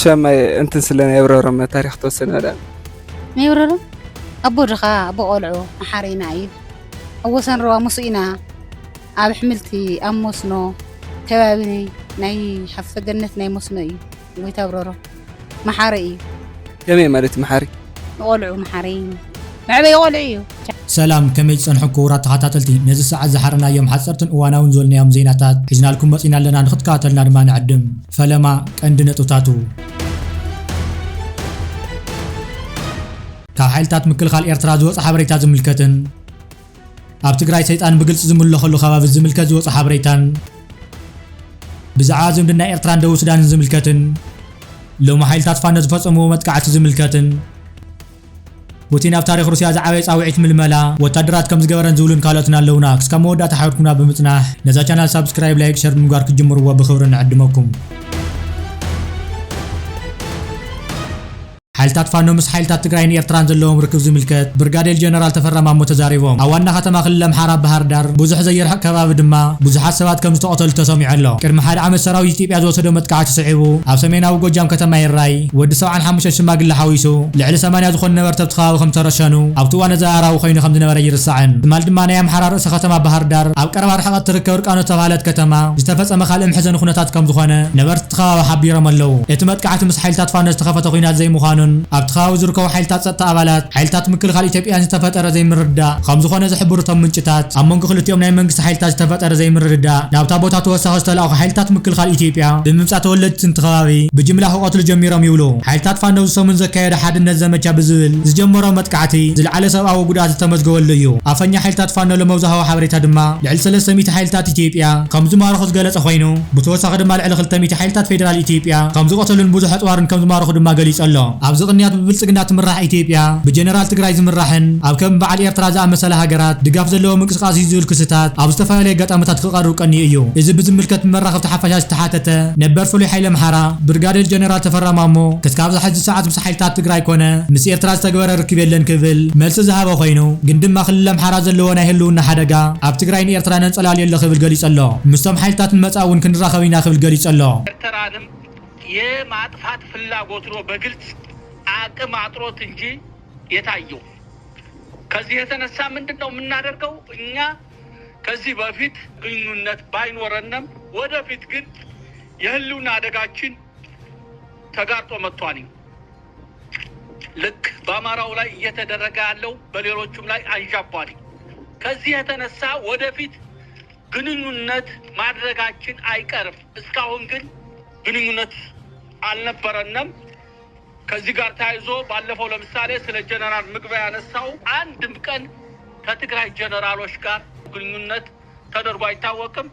ሻማይ እንትን ስለ ናይ ብረሮም ታሪኽ ተወሰነ ወላ። ናይ ብረሮም ኣቦ ድኻ ኣቦ ቆልዑ መሓሪና እዩ። ኣብ ወሰን ሩባ ሙሱ ኢና፣ ኣብ ኣሕምልቲ ኣብ መስኖ ከባቢ ናይ ሓፍሰ ገነት ናይ መስኖ እዩ። ጎይታ ብረሮም መሓሪ እዩ። ከመይ ማለት መሓሪ? ንቆልዑ መሓሪ መዕበይ ቆልዑ እዩ። ሰላም፣ ከመይ ጸንሑ ክቡራት ተኸታተልቲ? ነዚ ሰዓት ዝሓረናዮም ሓጸርትን እዋናውን ዝበልናዮም ዜናታት ሒዝናልኩም መጺና ኣለና። ንክትከታተልና ድማ ንዕድም። ፈለማ ቀንዲ ነጥብታቱ። ካብ ሓይልታት ምክልኻል ኤርትራ ዝወጸ ሓበሬታ ዝምልከትን ኣብ ትግራይ ሰይጣን ብግልጺ ዝምለኸሉ ከባቢ ዝምልከት ዝወጸ ሓበሬታን ብዛዕባ ዝምድና ኤርትራን ደቡብ ሱዳንን ዝምልከትን ሎሚ ሓይልታት ፋኖ ዝፈጸምዎ መጥቃዕቲ ዝምልከትን ፑቲን ኣብ ታሪኽ ሩስያ ዝዓበየ ጻውዒት ምልመላ ወታደራት ከም ዝገበረን ዝብሉን ካልኦትን ኣለውና። ክስካብ መወዳእታ ሓቢርኩምና ብምጽናሕ ነዛ ቻናል ሳብስክራይብ፣ ላይክ፣ ሸር ብምግባር ክትጅምርዎ ብኽብሪ ንዕድመኩም። ሓይልታት ፋኖ ምስ ሓይልታት ትግራይን ኤርትራን ዘለዎም ርክብ ዝምልከት ብርጋዴር ጀነራል ተፈራ ማሞ ተዛሪቦም። ኣብ ዋና ከተማ ክልል ኣምሓራ ባህር ዳር ብዙሕ ዘይርሕቕ ከባቢ ድማ ብዙሓት ሰባት ከም ዝተቐተሉ ተሰሚዑ ኣሎ። ቅድሚ ሓደ ዓመት ሰራዊት ኢትዮጵያ ዝወሰዶ መጥቃዕቲ ስዒቡ ኣብ ሰሜናዊ ጎጃም ከተማ ይራይ ወዲ ሰብዓን ሓሙሽተን ሽማግለ ሓዊሱ ልዕሊ ሰማንያ ዝኾኑ ነበርቲ ኣብቲ ከባቢ ከም ዝተረሸኑ ኣብቲ እዋን ኣዘራራቢ ኮይኑ ከም ዝነበረ ይርሳዕን። ትማል ድማ ናይ ኣምሓራ ርእሰ ከተማ ባህር ዳር ኣብ ቀረባ ርሕቐት ትርከብ እርቃኖ ዝተባህለት ከተማ ዝተፈጸመ ካልእ መሕዘኒ ኩነታት ከም ዝኾነ ነበርቲ እቲ ከባቢ ሓቢሮም ኣለዉ። እቲ መጥቃዕቲ ምስ ሓይልታት ፋኖ ዝተኸፈተ ኲናት ዘይምዃኑን ኣብቲ ከባቢ ዝርከቡ ሓይልታት ጸጥታ ኣባላት ሓይልታት ምክልኻል ኢትዮጵያን ዝተፈጠረ ዘይምርድዳእ ከም ዝኾነ ዝሕብሩ እቶም ምንጭታት፣ ኣብ መንጎ ክልቲኦም ናይ መንግስቲ ሓይልታት ዝተፈጠረ ዘይምርድዳእ ናብታ ቦታ ተወሳኺ ዝተላእኹ ሓይልታት ምክልኻል ኢትዮጵያ ብምምጻእ ተወለድቲ እቲ ከባቢ ብጅምላ ክቐትሉ ጀሚሮም ይብሉ። ሓይልታት ፋኖ እዚ ሰሙን ዘካየዶ ሓድነት ዘመቻ ብዝብል ዝጀመሮ መጥቃዕቲ ዝለዓለ ሰብኣዊ ጉድኣት ዝተመዝገበሉ እዩ። ኣፈኛ ሓይልታት ፋኖ ሎመው ዝሃቦ ሓበሬታ ድማ ልዕሊ ሰለስተ ሚእቲ ሓይልታት ኢትዮጵያ ከም ዝማረኹ ዝገለጸ ኮይኑ፣ ብተወሳኺ ድማ ልዕሊ ክልተ ሚእቲ ሓይልታት ፌደራል ኢትዮጵያ ከም ዝቐተሉን ብዙሕ ኣጽዋርን ከም ዝማረኹ ድማ ገሊጹ ኣሎ። ኣብዚ ቅንያት ብብልጽግና ትምራሕ ኢትዮጵያ ብጀነራል ትግራይ ዝምራሕን ኣብ ከም በዓል ኤርትራ ዝኣመሰላ ሃገራት ድጋፍ ዘለዎ ምንቅስቃስ እዩ ዝብል ክስታት ኣብ ዝተፈላለዩ ኣጋጣሚታት ክቐርብ ቀንዩ እዩ። እዚ ብዝምልከት ብመራኸብቲ ሓፋሻት ዝተሓተተ ነበር ፍሉይ ሓይሊ ኣምሓራ ብርጋዴር ጀነራል ተፈራ ማሞ ክስካብ ዝሓዚ ሰዓት ምስ ሓይልታት ትግራይ ኮነ ምስ ኤርትራ ዝተግበረ ርክብ የለን ክብል መልሲ ዝሃበ ኮይኑ፣ ግን ድማ ክልል ኣምሓራ ዘለዎ ናይ ህልውና ሓደጋ ኣብ ትግራይን ኤርትራን ኣንጸላልዮ ኣሎ ክብል ገሊጹ ኣሎ። ምስቶም ሓይልታት ንመጻኢ እውን ክንራኸብ ኢና ክብል ገሊጹ ኣሎ። ኤርትራንም የማጥፋት ፍላጎት ነው በግልጽ አቅም አጥሮት እንጂ የታየው። ከዚህ የተነሳ ምንድን ነው የምናደርገው? እኛ ከዚህ በፊት ግንኙነት ባይኖረንም ወደፊት ግን የህልውና አደጋችን ተጋርጦ መጥቷል። ልክ በአማራው ላይ እየተደረገ ያለው በሌሎቹም ላይ አንዣቧል። ከዚህ የተነሳ ወደፊት ግንኙነት ማድረጋችን አይቀርም። እስካሁን ግን ግንኙነት አልነበረንም። ከዚህ ጋር ተያይዞ ባለፈው ለምሳሌ ስለ ጀነራል ምግበ ያነሳው አንድም ቀን ከትግራይ ጀነራሎች ጋር ግንኙነት ተደርጎ አይታወቅም።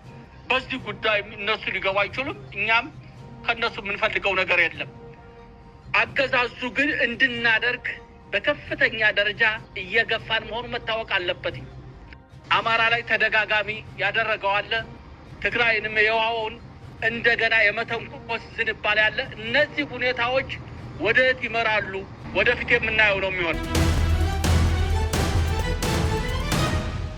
በዚህ ጉዳይ እነሱ ሊገቡ አይችሉም። እኛም ከነሱ የምንፈልገው ነገር የለም። አገዛዙ ግን እንድናደርግ በከፍተኛ ደረጃ እየገፋን መሆኑ መታወቅ አለበት። አማራ ላይ ተደጋጋሚ ያደረገው አለ። ትግራይንም የውሃውን እንደገና የመተንኮስ ዝንባሌ አለ። እነዚህ ሁኔታዎች ወደየት ይመራሉ? ወደፊት የምናየው ነው የሚሆን።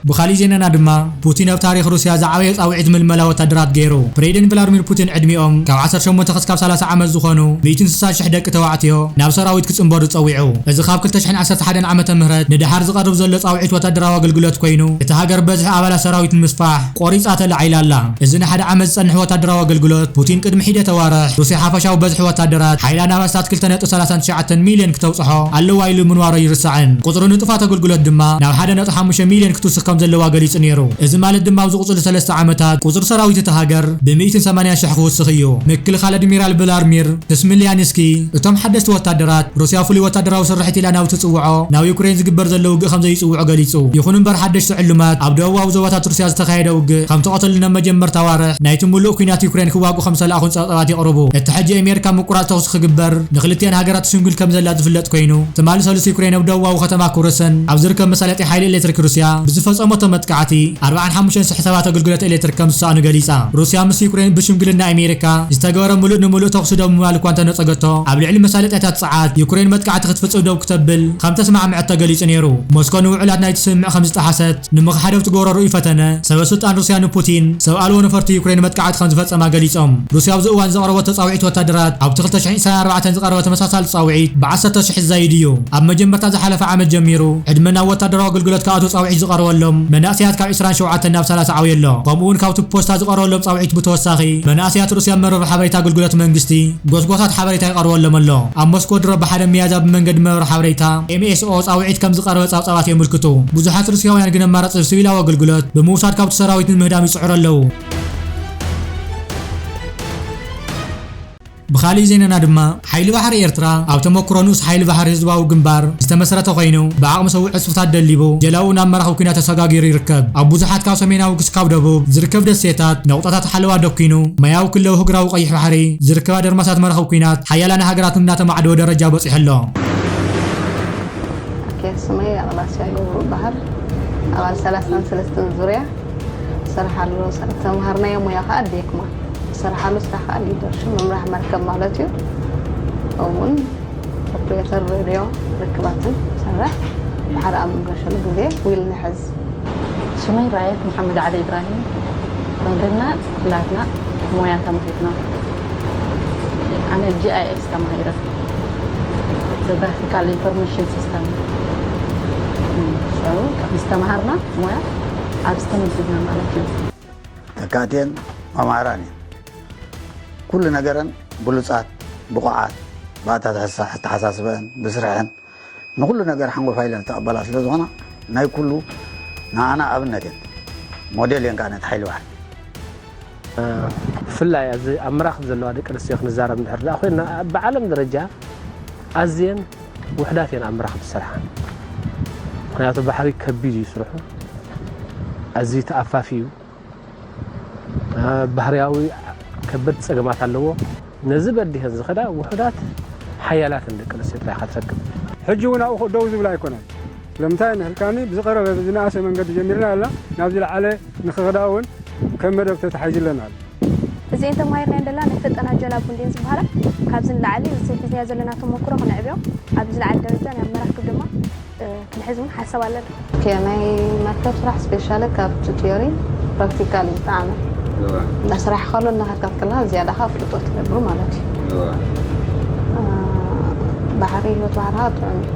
ብኻሊእ ዜናና ድማ ፑቲን ኣብ ታሪኽ ሩስያ ዝዓበየ ጻውዒት ምልመላ ወታደራት ገይሩ። ፕሬዚደንት ቭላድሚር ፑቲን ዕድሚኦም ካብ ዓሰርተ ሸሞንተ ክስካብ ሰላሳ ዓመት ዝኾኑ ሚእትን ስሳን ሽሕ ደቂ ተባዕትዮ ናብ ሰራዊት ክጽንበሩ ጸዊዑ። እዚ ካብ ክልተ ሽሕን ዓሰርተ ሓደን ዓመተ ምህረት ንደሓር ዝቐርብ ዘሎ ጻውዒት ወታደራዊ ኣገልግሎት ኮይኑ፣ እታ ሃገር በዝሒ ኣባላት ሰራዊት ንምስፋሕ ቆሪጻ ተላዒላ ኣላ። እዚ ንሓደ ዓመት ዝጸንሕ ወታደራዊ ኣገልግሎት ፑቲን ቅድሚ ሒደተ ኣዋርሕ ሩስያ ሓፈሻዊ በዝሒ ወታደራት ሓይላ ናብ ኣስታት ክልተ ነጥቢ ሰላሳን ትሽዓተን ሚልዮን ክተብጽሖ ኣለዋ ኢሉ ምንባሩ ይርሳዕን። ቁጽሪ ንጡፋት ኣገልግሎት ድማ ናብ ሓደ ነጥቢ ሓሙሽተ ሚልዮን ክትውስኽ ከም ዘለዋ ገሊጹ ነይሩ። እዚ ማለት ድማ ኣብዚ ቁጽሪ ሰለስተ ዓመታት ቁጽሪ ሰራዊት እታ ሃገር ብሚእትን ሰማንያን ሽሕ ክውስኽ እዩ። ምክልኻል ኣድሚራል ቭላድሚር ስሚልያንስኪ እቶም ሓደስቲ ወታደራት ሩስያ ፍሉይ ወታደራዊ ስርሒት ኢላ ናብ ትጽውዖ ናብ ዩክሬን ዝግበር ዘሎ ውግእ ከም ዘይጽውዑ ገሊጹ። ይኹን እምበር ሓደሽቲ ዕሉማት ኣብ ደቡባዊ ዞባታት ሩስያ ዝተኻየደ ውግእ ከም ተቐተሉ ናብ መጀመርታ ኣዋርሕ ናይቲ ምሉእ ኲናት ዩክሬን ክዋግኡ ከም ዝተላእኹን ጸብጻባት የቕርቡ። እቲ ሕጂ ኣሜሪካ ምቁራጽ ተኹሲ ክግበር ንክልቲኣን ሃገራት ትሽምግል ከም ዘላ ዝፍለጥ ኮይኑ፣ ትማሊ ሰሉስ ዩክሬን ኣብ ደቡባዊ ከተማ ኩርሰን ኣብ ዝርከብ መሳለጢ ሓይሊ ኤሌክትሪክ ሩስያ ብዝፈጸ እቶም መጥቃዕቲ ኣርባዓን ሓሙሽተን ሽሕ ሰባት ኣገልግሎት ኤሌክትሪክ ከም ዝሰኣኑ ገሊጻ። ሩስያ ምስ ዩክሬን ብሽምግልና ኣሜሪካ ዝተገበረ ምሉእ ንምሉእ ተኹሲ ደው ምባል እኳ እንተነጸገቶ፣ ኣብ ልዕሊ መሳለጥያታት ጸዓት ዩክሬን መጥቃዕቲ ክትፍጽም ደው ክተብል ከም ተስማዕምዐት ተገሊጹ ነይሩ። ሞስኮ ንውዕላት ናይቲ ስምምዕ ከም ዝጠሓሰት ንምኽሓድ ኣብ ትገብሮ ርኡይ ፈተነ፣ ሰበ ስልጣን ሩስያ ንፑቲን ሰብ ኣልቦ ነፈርቲ ዩክሬን መጥቃዕቲ ከም ዝፈጸማ ገሊጾም። ሩስያ ኣብዚ እዋን ዘቕረቦ ተጻውዒት ወታደራት ኣብቲ ክልተ ሽሕን ዕስራን ኣርባዕተን ዝቐረበ ተመሳሳሊ ጻውዒት ብዓሰርተ ሽሕ ዝዛይድ እዩ። ኣብ መጀመርታ ዝሓለፈ ዓመት ጀሚሩ ዕድመ ናብ ወታደራዊ ኣገልግሎት ክኣትዉ ጻውዒት ዝቐረበሎም መናእሰያት ካብ ዕስራን ሸውዓተን ናብ ሰላሳ ዓብዩ ኣሎ። ከምኡ እውን ካብቲ ፖስታ ዝቐረበሎም ጻውዒት ብተወሳኺ መናእሰያት ሩስያ መርበብ ሓበሬታ ኣገልግሎት መንግስቲ ጎስጓሳት ሓበሬታ ይቐርበሎም ኣሎ። ኣብ ሞስኮ ድሮ ብሓደ ሚያዝያ ብመንገዲ መርበብ ሓበሬታ ኤምኤስኦ ጻውዒት ከም ዝቐረበ ጸብጻባት የመልክቱ። ብዙሓት ሩስያውያን ግን ኣማራጺ ሲቪላዊ ኣገልግሎት ብምውሳድ ካብቲ ሰራዊት ንምህዳም ይጽዕሩ ኣለዉ። ብኻሊእ ዜናና ድማ ሓይሊ ባሕሪ ኤርትራ ኣብ ተመክሮ ንኡስ ሓይሊ ባሕሪ ህዝባዊ ግንባር ዝተመስረተ ኮይኑ ብዓቕሚ ሰውእ ዕጽፍታት ደሊቡ ጀላኡ ናብ መራኽብ ኲናት ተሰጋጊሩ ይርከብ። ኣብ ብዙሓት ካብ ሰሜናዊ ክስካብ ደቡብ ዝርከብ ደሴታት ነቑጣታት ሓለዋ ደኪኑ ማያዊ ክለዊ ህግራዊ ቀይሕ ባሕሪ ዝርከባ ደርማሳት መራኽብ ኲናት ሓያላን ሃገራት እናተማዕደወ ደረጃ በጺሑ ኣሎ። ኦኬ፣ ስመይ ኣቕላስያ ገብሩ ይበሃል። ኣባል ሰላሳን ሰለስተን ዙርያ። ስራሕ ኣሎ፣ ተምሃርናዮ ሙያ ከዓ ዴክማ። ዝሰርሓሉ ስራሕ ከዓ ሊደርሽፕ፣ ምምራሕ መርከብ ማለት እዩ። ከምኡውን ኦፕሬተር ሬድዮ ርክባትን ሰርሕ። ብሓደ ኣብ መንገሸሉ ግዜ ዊል ንሕዝ። ሽመይ ራየት መሓመድ ዓሊ ኢብራሂም። ተምርና ክላትና ሞያ ተማሂርና። ኣነ ጂ ኣይ ኤስ ተማሂረ። ቨርቲካል ኢንፎርሜሽን ሲስተም። ሽዑ ምስ ተማሃርና ሞያ ኣብዚ ተመዝግብና ማለት እዩ። ተካእትየን መማህራን እየን። ኩሉ ነገረን ብሉጻት፣ ብቑዓት፣ ብኣተሓሳስበአን፣ ብስርሐን ንኹሉ ነገር ሓንጎፋይ ኢለን ዝተቐበላ ስለ ዝኾና ናይ ኩሉ ንዓና ኣብነት እየን። ሞዴል እየን ከዓ ነቲ ሓይሊ ባሕሪ። ብፍላይ ኣብዚ ኣብ መራኽብ ዘለዋ ደቂ ኣንስትዮ ክንዛረብ እንድሕር ደኣ ኮይና ብዓለም ደረጃ ኣዝየን ውሕዳት እየን ኣብ መራኽብ ዝሰርሓ። ምኽንያቱ ባሕሪ ከቢድ እዩ ስርሑ፣ ኣዝዩ ተኣፋፊ እዩ። ባህርያዊ ከበድቲ ጸገማት ኣለዎ። ነዚ በዲሀን ዝኸዳ ውሑዳት ሓያላተን ደቂ ኣንስትዮ ጥራይ ኢኻ ትረክብ። ሕጂ እውን ኣብኡ ደው ዝብላ ኣይኮናን። ስለምንታይ እንሕልካኒ ብዝቐረበ ብዝነኣሰ መንገዲ ጀሚርና ኣለና ናብ ዝለዓለ ንኽኸዳ እውን ከም መደብ ተታሒዙለን ኣሎ። እዚኤን ተማሂርናየን ዘለና ናይ ፈጠና ጀላቡ እንድየን ዝበሃላ። ካብዚ ንላዕሊ እዚ ሒዝናዮ ዘለና ተመክሮ ክነዕብዮ ኣብ ዝለዓለ ደረጃ ናይ መራክብ ድማ ክንሕዝ እውን ሓሳብ ኣለና። ኦኬ፣ ናይ መርከብ ስራሕ ስፔሻሊ ካብቲ ቲዮሪ ፕራክቲካል እዩ ዝጠዓመ። እንዳ ስራሕ ከሎ እናኸድካ ከለኻ ዝያዳ ከዓ ፍልጦ ትገብር ማለት እዩ። ባሕሪ ህይወት ባሕርኻ ጥዑም እዩ።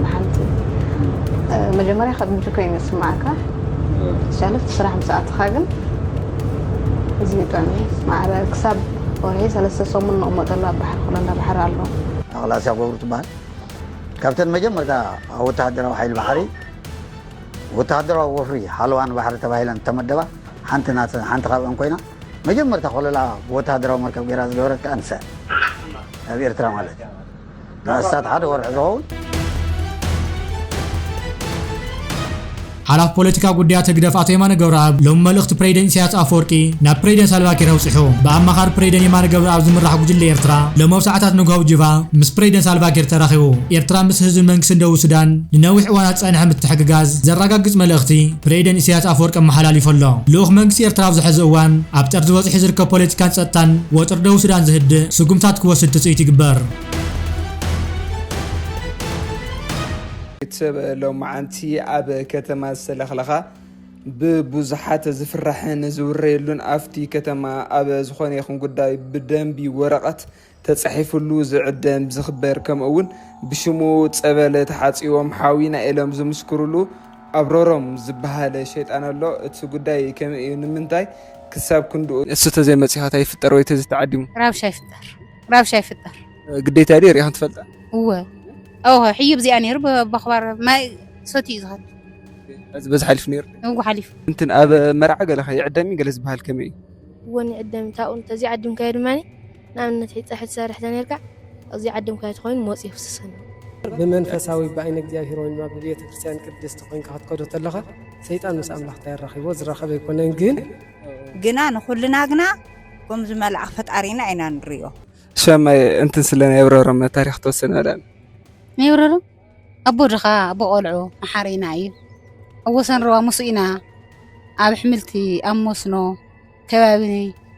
ብሓንቲ መጀመርያ ከብድ ኮይኑ ይስምዓካ። ስፔሻሊ ኣብቲ ስራሕ ምስ ኣተኻ ግን እዚ ጥዑም እዩ። ማዕረ ክሳብ ወርሒ ሰለስተ ሰሙን ንቕመጠሉ ኣብ ባሕሪ ኩለና ባሕሪ ኣሎ። ኣቕላስያ ገብሩ ትበሃል። ካብተን መጀመርታ ኣብ ወተሃደራዊ ሓይሊ ባሕሪ ወተሃደራዊ ወፍሪ ሓለዋ ንባሕሪ ተባሂለን እተመደባ ሓንቲ ናተ ሓንቲ ካብአን ኮይና መጀመርታ ኮለላ ብወተሃደራዊ መርከብ ገይራ ዝገበረት ከኣ ንሳ እያ። ኣብ ኤርትራ ማለት እዩ። ንኣስታት ሓደ ወርሒ ዝኸውን ሓላፊ ፖለቲካ ጉዳያት ህግደፍ ኣቶ የማነ ገብረኣብ ሎሚ መልእኽቲ ፕሬዚደንት ኢሳያስ ኣፈወርቂ ናብ ፕሬዚደንት ሳልቫኪር ኣውጺሑ። ብኣማኻሪ ፕሬዚደንት የማነ ገብረኣብ ዝምራሕ ጉጅለ ኤርትራ ሎሚ ኣብ ሰዓታት ንግሆ ብጅቫ ምስ ፕሬዚደንት ሳልቫኪር ተራኺቡ። ኤርትራ ምስ ህዝብን መንግስትን ደቡብ ሱዳን ንነዊሕ እዋናት ዝጸንሐ ምትሕግጋዝ ዘረጋግጽ መልእኽቲ ፕሬዚደንት ኢሳያስ ኣፈወርቂ ኣመሓላሊፉ ኣሎ። ልኡኽ መንግስቲ ኤርትራ ኣብዚ ሕዚ እዋን ኣብ ጠርዚ በጺሑ ዝርከብ ፖለቲካን ጸጥታን ወጥሪ ደቡብ ሱዳን ዝህድእ ስጉምታት ክወስድ ትጽቢት ይግበር። ቤተሰብ ሎማዓንቲ ኣብ ከተማ ዝተለኽለኻ ብብዙሓት ዝፍራሕን ዝውረየሉን ኣብቲ ከተማ ኣብ ዝኾነ ይኹን ጉዳይ ብደንቢ ወረቐት ተጻሒፍሉ ዝዕደም ዝኽበር ከምኡ እውን ብሽሙ ጸበል ተሓጺቦም ሓዊና ኢሎም ዝምስክሩሉ ኣብሮሮም ዝበሃል ሸይጣን ኣሎ። እቲ ጉዳይ ከመይ እዩ? ንምንታይ ክሳብ ክንድኡ? እሱ ተዘይመጺኻ እንታይ ይፍጠር ወይ ተዝተዓዲሙ? ራብሻ ይፍጠር። ራብሻ ይፍጠር። ግዴታ ድዩ ሪኢኽን ትፈልጣ? እወ እወ ሕዩብ እዚኣ ነይሩ ብባኽባር ማይ ሰትዩ እዩ ዝኸድ። እዚ በዚ ሓሊፉ ነይሩ? እወ ሓሊፉ። እንትን ኣብ መርዓ ገለ ከ ይዕደም እዩ ገለ ዝበሃል ከመይ እዩ? እወ ንዕደም እዩ። ካብኡ እንተዘይዓዲምካዮ ድማ ንኣብነት ሒጻ ሕትሰርሕ ተነርካ ኣብዘይዓደምካዮ ተኾይኑ መወጽኢ ይፍስሰኒ። ብመንፈሳዊ ብኣይነ እግዚኣብሔር ወይም ብቤተ ክርስቲያን ቅድስቲ ኮይንካ ክትከዶ ተለኻ ሰይጣን ምስ ኣምላኽ እንታይ ኣራኺቦ ዝራኸብ ኣይኮነን ግን ግና ንኹልና ግና ከምዚ መልኣኽ ፈጣሪና ኢና ንሪኦ። ሸማይ እንትን ስለ ናይ ኣብረሮም ታሪኽ ተወሰነ ኣላን። ናይ ኣብረሮም ኣቦ ድኻ ኣቦ ቆልዑ መሓሪና እዩ። ወሰን ሩባ ምስኡ ኢና። ኣብ ኣሕምልቲ፣ ኣብ መስኖ፣ ከባቢ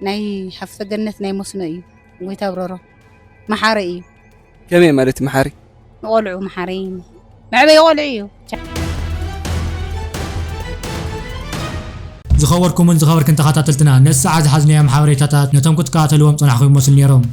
ናይ ሃፍተ ገነት ናይ መስኖ እዩ። ጎይታ ብረሮ መሓሪ እዩ። ከመይ ማለት መሓሪ? ንቆልዑ መሓሪ፣ መዕበይ ቆልዑ እዩ። ዝኸበርኩምን ዝኸበርክን ተኸታተልትና፣ ነዚ ሰዓት ዝሓዝናዮም ሓበሬታታት ነቶም ክትከታተልዎም ጸናሕኩም ይመስሉ ነይሮም።